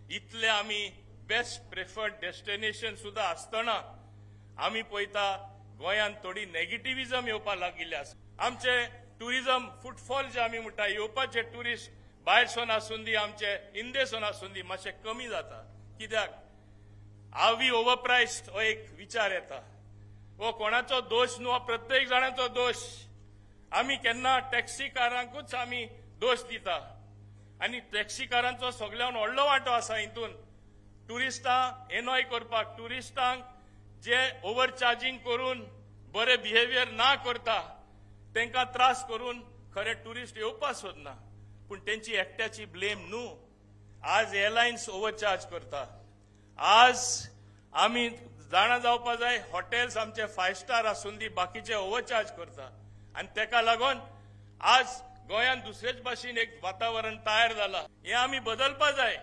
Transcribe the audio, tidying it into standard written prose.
इतले आमी best preferred destination सुद्दां आसतना आमी पळयता गोंयांत थोडी नेगेटिविजम येवपाक लागिल्ली आसा. आमचे टुरिझम फुटफॉल जे आमी म्हणटा येवपाचे टुरिस्ट भायर सोन आसून दी, आमचे इंदेसून आसून दी, मातशे कमी जाता. कित्याक आर we over प्रायस्ड हो एक विचार येता. हो कोणाचो दोश न्हू, हो प्रत्येक जाणाचो दोश. आमी केन्ना टॅक्सीकारांकूच आमी दोश दिता आनी टॅक्सीकारांचो सगळ्यान व्हडलो वांटो आसा हितून ट्युरिस्टां एनॉय करपाक. ट्युरिस्टांक जे ओवर चार्जींग करून बरे बिहेवियर ना करता तांकां त्रास करून खरे ट्युरिस्ट येवपाक सोदना. पूण तेंची एकट्याची ब्लेम न्हू. आज एअरलायन्स ओवरचार्ज करता. आज आमी जाणा जावपा जाय हॉटेल्स आमचे 5 स्टार आसून दी, बाकीचे ओवरचार्ज करता आनी तेका लागून आज गोंयांत दुसरेच भाशेन एक वातावरण तयार जाला. हें आमी बदलपा जाय.